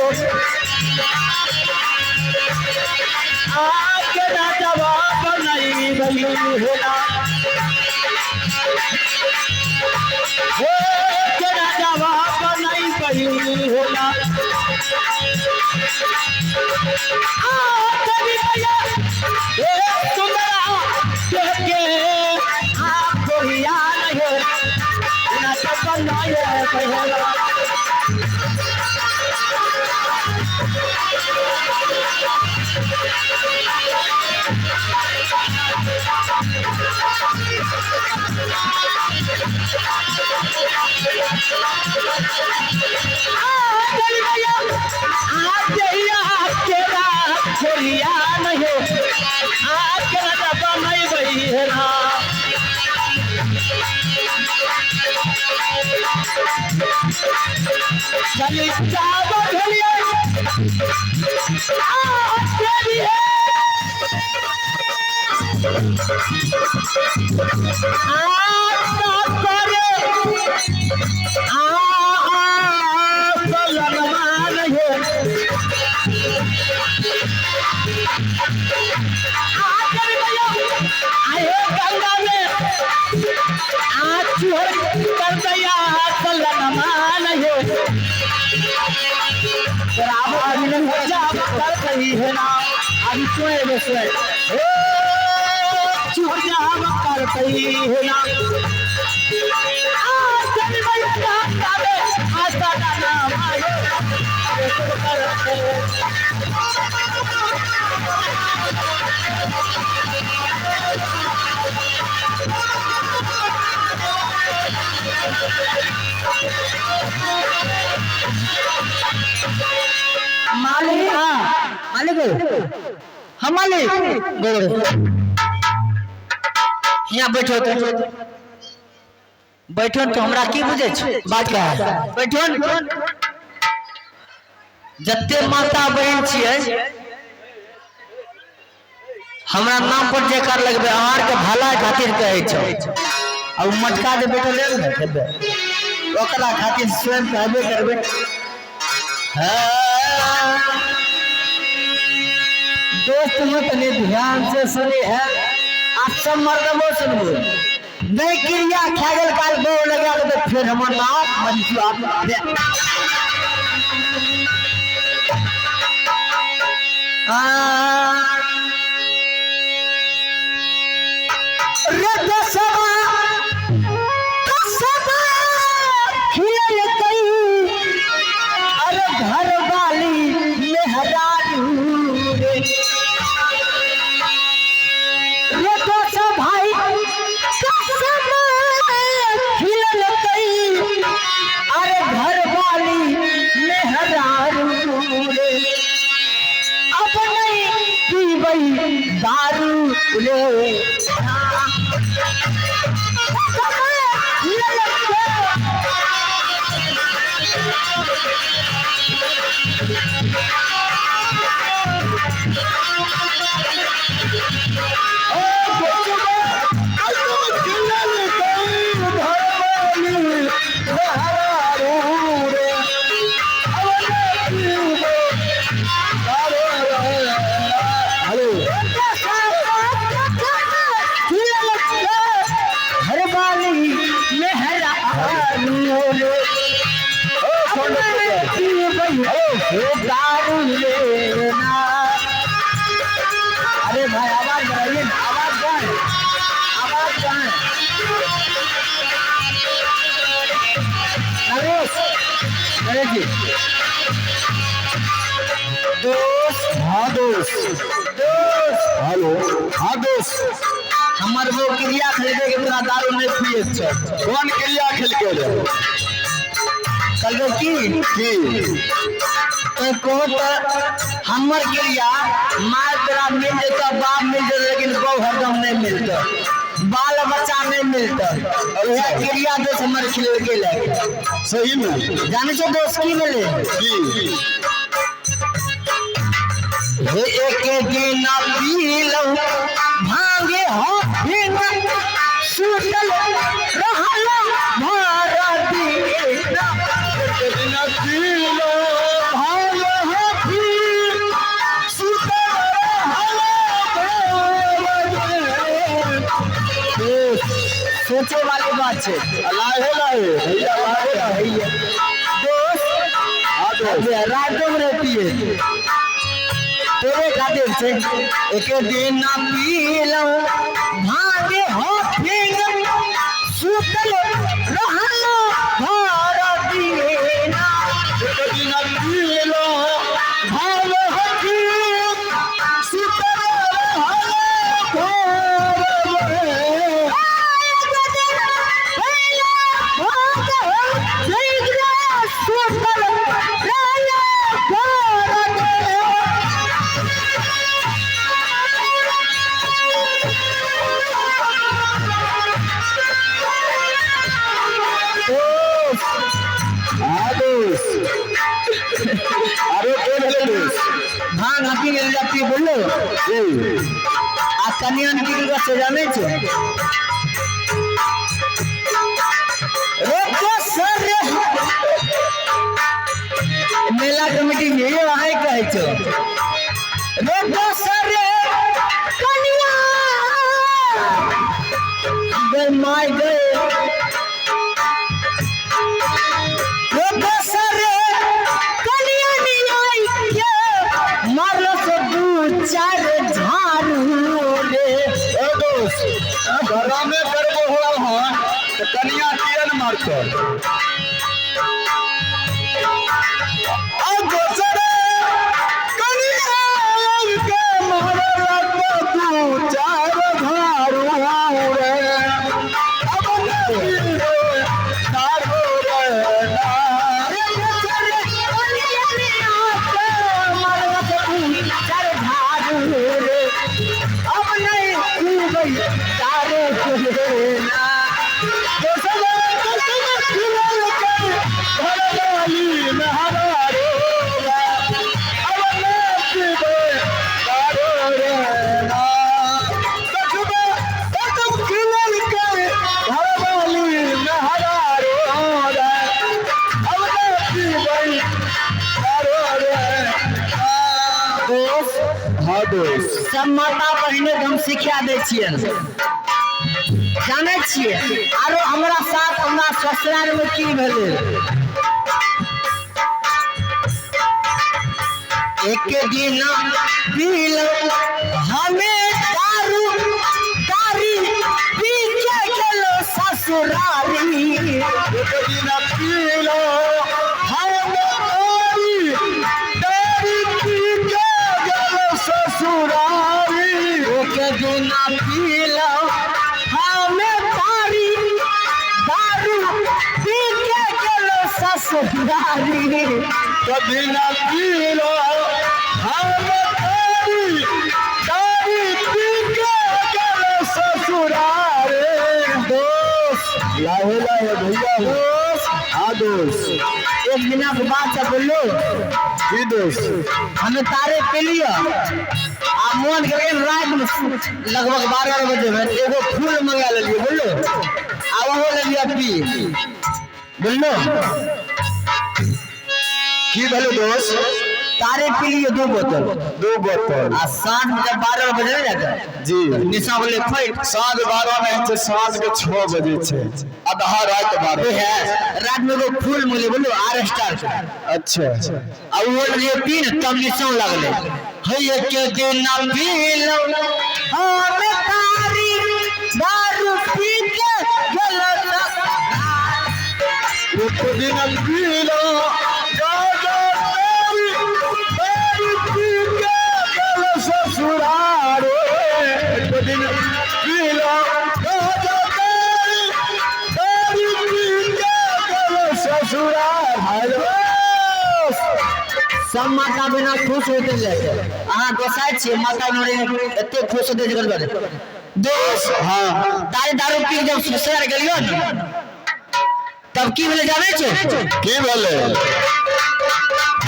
आ केना जवाब नहीं भई होला हे केना जवाब नहीं भई होला आ कवि भैया हे सुंदरा के आ कोहिया नहीं ना चपल नहीं होला। चली चावल भेलिए आ तेरी है आ करे आ आ सलमान है आ तेरी भैया आए गंगा में आ चुहर कर दया सलमान है रावण हो जा कर रही है ना अभी सोए में सोए हे चुहर जा कर रही है ना आ चल भैया गावे आशा का नाम आयो मालिक हाँ मालिक हाँ मालिक गोड़ यहाँ बैठो तो बैठो तो हमरा की बुझे छो बात क्या है बैठो जते माता बहन छियै हमरा नाम पर जयकार लगबे अहाँ के भला खातिर कहै छौ आ उ मटका जे बैठल है ने खेबै ओकरा खातिर स्वयं कहबे करबै। हाँ। दोस्त में तनी ध्यान से सुनी है आ सब मर्दबो सुनबो नहीं क्रिया खा गेल काल बो लगा देबै फिर हमर नाम मंजू आप रे दसवा दसवा खिलल कई अरे घर वाली मेहरारू रे रे दस भाई कसम खिलल कई अरे घर वाली मेहरारू रे अब नहीं पीबई दारू रे। अरे भाई आवाज बढ़ाइए ना, आवाज कहाँ है, आवाज कहाँ है? नरेश, नरेश जी दोस्त। हाँ दोस्त। दोस्त। हेलो। हाँ दोस्त। हमर वो क्रिया खरीदे के तोरा दारू नहीं पिए छौ। कौन क्रिया खेल के रे? कहलकै की की तो कहो तो हमर क्रिया माय तोरा मिल जेतौ, बाप मिल जेतौ, लेकिन बहू हरदम नहीं मिलतौ, बाल बच्चा नहीं मिलतौ। और वह क्रिया दोस्त हमर खिलके लगे। सही में जाने छौ दोस्त की भेलै? की हे एक दिन पीलौ भांगे हो सुतल रहल भर दिन। एक दिन पीलौ भांगे सोचे वाली बात छै। लाहे लाहे भैया, लाहे लाहे। भैया दोस्त। हाँ दोस्त। रातों में पिए तोरे खातिर छै। एक दिन ना पीलौं भांगे हो फिर सुतल रहल भर दिना। एक दिन पीलो भाव हकीम सुतल रहल भोर में। एक दिन पीलौं भांग हो फिर सुतल रहल भर दिना। दोस्त। हाँ दोस्त, आरो के भेलै दोस्त? भांग हाथी गेल जाती बोललो। जी। आ कनियान की की से जानै छै रे दोसर मेला कमिटी में ये वहाँ कहै छौ रे दोसर कनिया गए my गए रे दोसर कनिया नियाई के मारलो से दू चार झाड़ू रे। ए दोस्त, घरा में करबो हो हाँ तो कनिया किया न मारतो? आ दोसर कनिया के मारल दू चार झाड़ू रे, अब नहीं रे दारू रे ना। रे दोसर कनिया नियाई के मारलो से दू चार झाड़ू रे, अब नहीं पीबै दारू रे ना। दोसर कसम खिलल के घरवाली में हमारो रे, अब नहीं पीबै दारू रे ना। कसम कसम खिलल के घरवाली में हमारो रे, अब नहीं पीबै दारू रे ना। दोस्त। हाँ दोस्त। सब माता बहिने के हम सिखा दै छियनि, जानै छियै। आरो हमरा साथ हमरा ससुराल में की भेलै, एक दिन पीलौं हमें दारू तारी पी के गेलो ससुरारी। एक दिन पीलो हम तारी तारी पी के गेल ससुरारी। एक दिन पीलौं हमें तारी दारू पी के गेलो ससुरारी। कभी न पीलो हम तारी तारी पी के गेल ससुरारी। दोस्त। लाहे लाहे भैया। दोस्त। हाँ दोस्त। एक दिना के बात से बोलो। की दोस्त? हमें तारे पी लिया आ मोन के रात में लगभग 12 बजे में एगो फूल मंगा लेलिए बोलो, आ ओहो लेलिए पी बोलो। की भेलो दोस्त? तारे पी लिए 2 बोतल। 2 बोतल। आ साँझ में जब 12 बजे नहीं जाता जी। निशा बोले फैट। साँझ 12 नहीं छै, साँझ के 6 बजे छै, आधा रात 12। है रात में एगो फूल मंगले बोलो आर स्टार के। अच्छा। आ वो लेलिए पी ने तब निशा लगले है। एक दिन पीलौं हम तारी दारू पी के गेलो ससुराल। एक दिन पीलो गाजा तारी तारी पी के गेल ससुरारे। एक दिन पीलो गाजा तारी तारी पी के गेल ससुरार। हेलो। सब माता बिना खुश होते जाते। अहाँ गोसाइ छियै माता नोरे एते खुश होते जगत बने दोस्त। हाँ। दारू दारू पी के जब ससुराल गेलियो ने तब की भेलै जानै छै? की भेलै?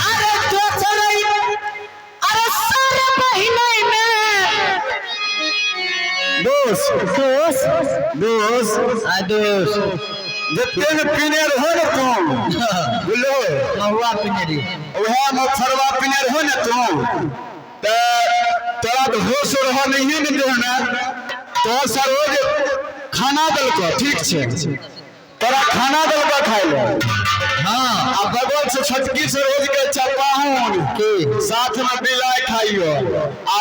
अरे दोसर अरे सारे महीने में दोस्त। दोस्त। दोस्त। आ दोस्त। जते ने पीने रहो ने तू बुझलो। महुआ पीने रही। उएह में फरवा पीने रहो ने तू तऽ तोरा तऽ होश रहो नहिए ने देह में तो सरोज खाना देलको ठीक छै तोरा खाना देलको खाय ले। हाँ। आ बगल से छोटकी से रोज के चपाहुन की साथ में बिलाय खाइयो आ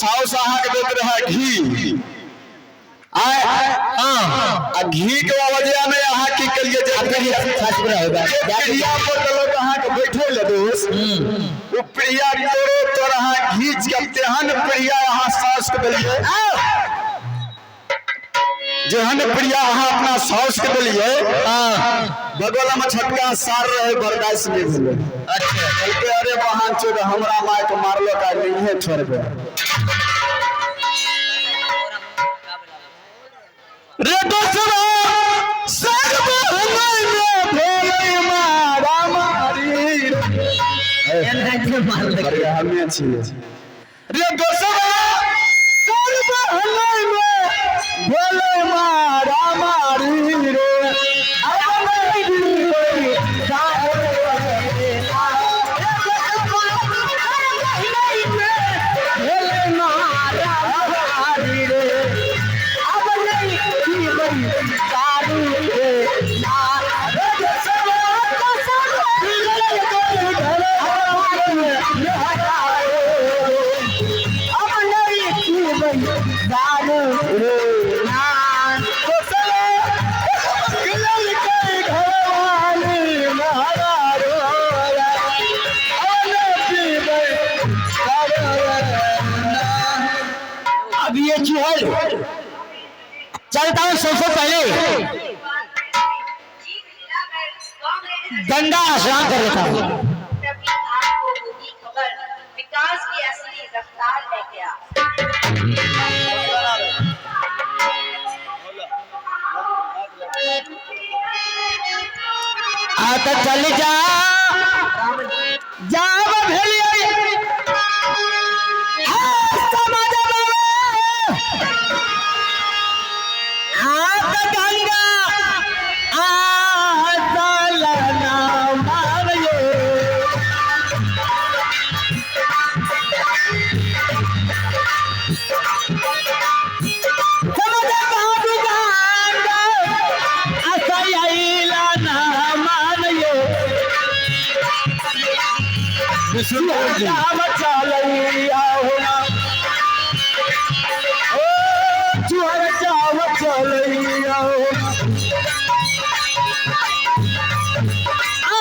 साउस अहाँ के देत रहे घी आय। हाँ। आ घी के वजह में अहाँ की करिए जे जे प्रिया पर देलक अहाँ के बैठे ले दोस्त ओ प्रिया तोरो तोर अहाँ घीच के तेहन प्रिया अहाँ साउस के देलिए जेहन प्रिया अहाँ अपना साउस के देलिए। हाँ। बगल में छोटका सार रहे बर्दाश्त नहीं भेलै। अच्छा। कहलकै अरे बहान चोद हमरा माय के मारलो का नहीं छोड़बे रे दोसरा सग बहनै में भेलै मारा मारी। अरे हमे छियै रे दोसरा सग बहनै में भेलै मारा मारी रे। अब ये चूहल चलता हूँ। सबसे पहले गंगा स्नान कर लेता हूँ। तभी आपको होगी खबर विकास की असली रफ्तार है क्या। आ तो चल जा जाब भेलिए गंगा आ चलना मारियो। समझ बाबू गंगा असैला ना मारियो। राम चलैया होना ओ चुहर जाव चलैया होना। आ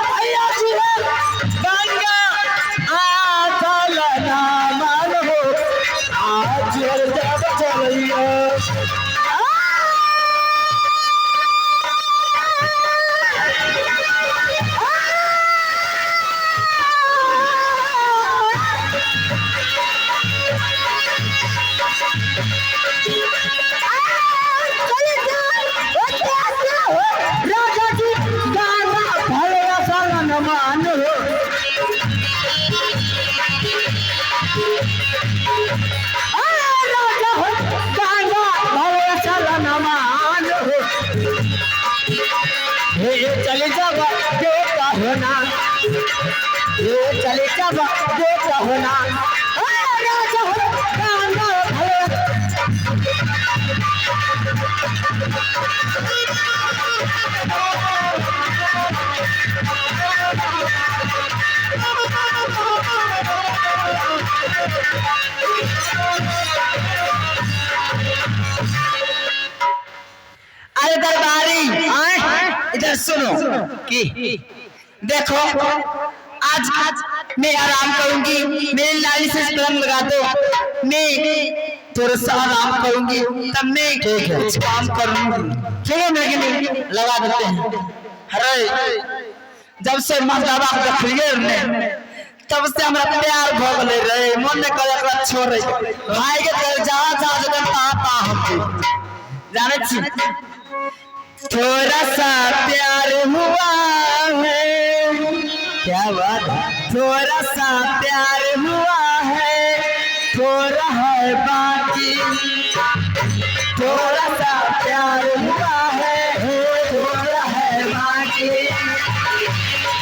भैया जी गंगा आ चलना मान हो आ चुहर जाव चलैया। राजा जी गंगा भैया चलन मान हो। आ राजा हो गंगा भैया चलन मान हो। हे चले जाब बेटा होना हे चले जाब बेटा होना। आ राजा हो गंगा भैया। अरे दरबारी इधर सुनो कि देखो आज मैं आराम करूंगी, मेरी लाली से पलंग लगा दो, मैं थोड़ा सा आराम करूंगी तब मैं कुछ काम करूंगी। ठीक है मेरे लिए लगा देते हैं। अरे जब से मर्दाबा के देखलिए ने तब से हमरा प्यार भ गेलै रे, मन नहीं करे एकरा छोड़े। भाई के कर जहाँ जहाँ जतन तहाँ तहाँ हम जाने छी। थोड़ा सा प्यार हुआ है, क्या बात है, थोड़ा सा प्यार हुआ है, थोड़ा है बाकी, थोड़ा सा प्यार हुआ है, थोड़ा है बाकी,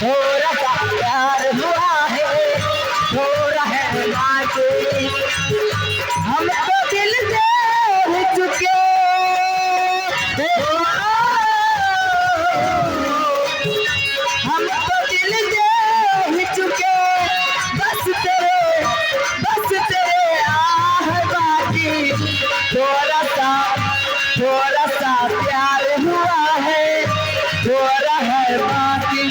थोड़ा सा प्यार हुआ है, थोड़ा है बाकी, हम तो दिल दे चुके। थोड़ा सा प्यार हुआ है, थोड़ा है बाकी।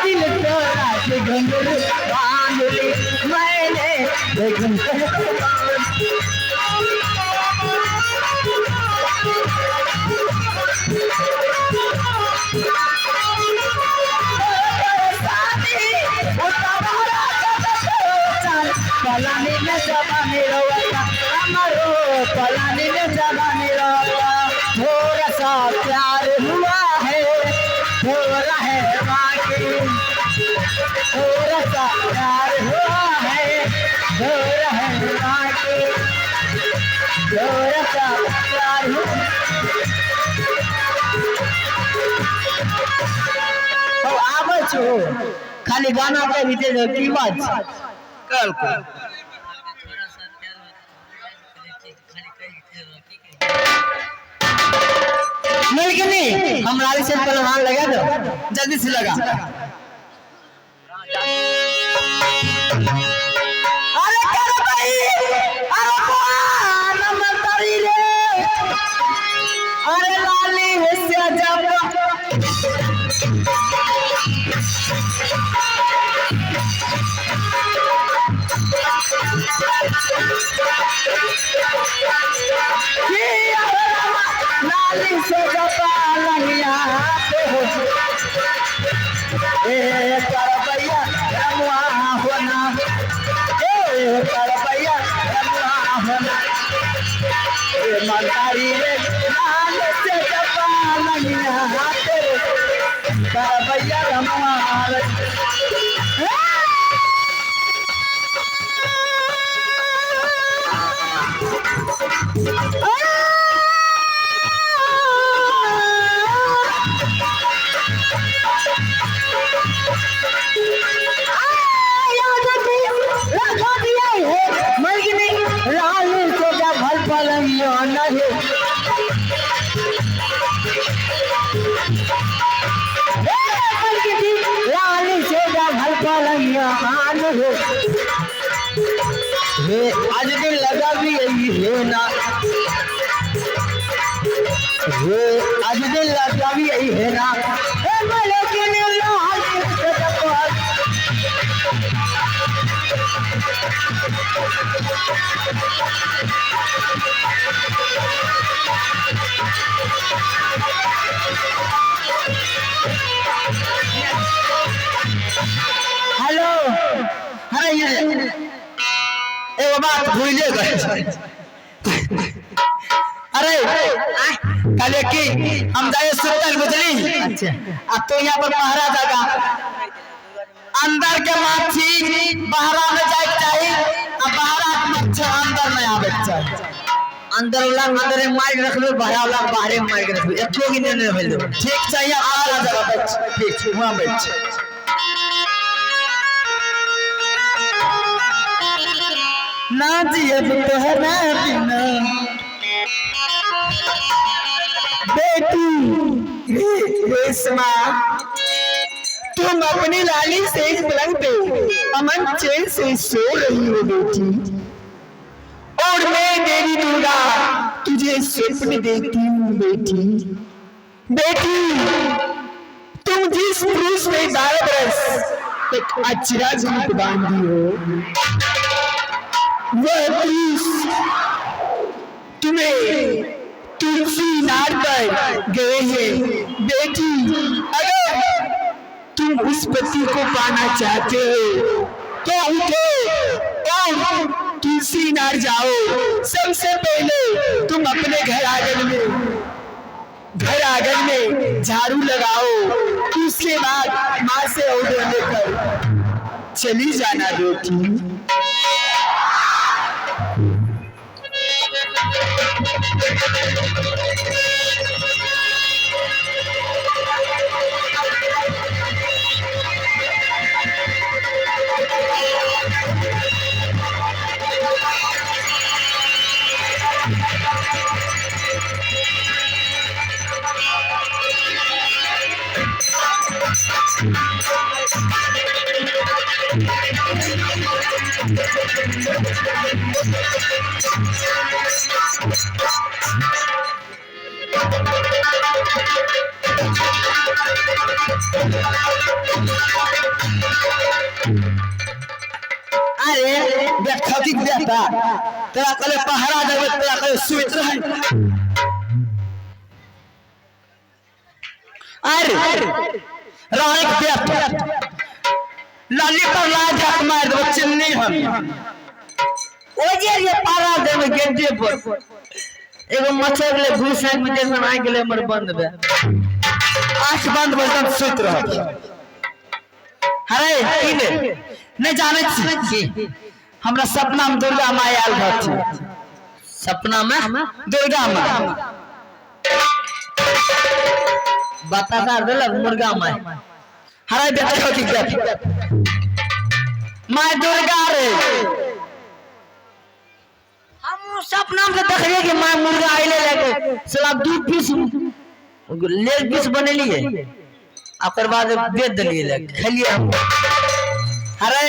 दिल तोरा के घुंघरू बांध ली मैंने, घुंघरू पलानी में जवानी रोता अमरो, पलानी में जवानी रोता। थोड़ा सा प्यार हुआ है, थोड़ा है बाकी। थोड़ा सा प्यार हुआ है, थोड़ा है बाकी। थोड़ा सा प्यार हुआ। आबै छो खाली गाना के भीतर की बात कल को मिल के नहीं हम लाली से पहलवान लगा दो, जल्दी से लगा। अरे कर भाई, अरे पान मंतरी रे, अरे लाली से जब लाली से जब हो ए करबैया रमुआ होना, ए करबैया रमुआ होना। ए मंतारी रे लाल से जब करबैया रमुआ। हे आज दिन लगा भी यही है ना, हे आज दिन लगा भी यही है ना। हेलो, अरे ये एगो बात भूले गए। अरे कहले कि हम जाए सुतल बुझली। अच्छा, अब तो यहाँ पर पहरा जागा, अंदर के माछी बाहरा में जाए चाहिए, अब बाहरा के मच्छर अंदर नहीं आवे चाहिए। अंदर वाला अंदर में मार के रख लो, बाहर वाला बाहर में मार के रख लो, एको की नहीं भेल दो। ठीक चाहिए, पहरा जगह बैठ, ठीक वहां बैठ। ना जियब तोहरा बिना बेटी रेशमा, तुम अपनी लाली से इस पलंग पे अमन चैन से सो रही हो बेटी, और मैं देवी दुर्गा तुझे स्वप्न देती हूँ बेटी। बेटी तुम जिस पुरुष में 12 बरस तक अचरा झूठ बांधी हो, वह पुरुष तुम्हें तुलसी नार पर गए हैं। बेटी अगर तुम उस पति को पाना चाहते हो तो उठो और तुलसी नार जाओ। सबसे पहले तुम अपने घर आंगन में झाड़ू लगाओ, उसके बाद माँ से ऑर्डर लेकर चली जाना बेटी। अरे देखो की बेटा तोरा कहले पहरा देबै तोरा कहले सुति रहै। अरे रानी के बेटा लाली पर लाज हाथ मार देबो चिन्नी हम ओ जे जे पहरा देबै गेटे पर एगो मच्छर गेलै घुस आँखि में देखन आँखि गेलै हमर बंद भए आँख बंद भऽ जेतै सुति रहब। अरे की भेल? नहि जानै छी हमरा सपना में दुर्गा माँ आयल रहथिन। सपना में दुर्गा माँ बतासा देलक मुर्गा माय। हरे बेटा की बेटा माँ दुर्गा रे। हम सपना में देखलिए कि माय मुर्गा आइले लेके साला 2 पीस लेग पीस बनेलिए ओकर बाद बेच देलिए लेके खेलिए हम। अरे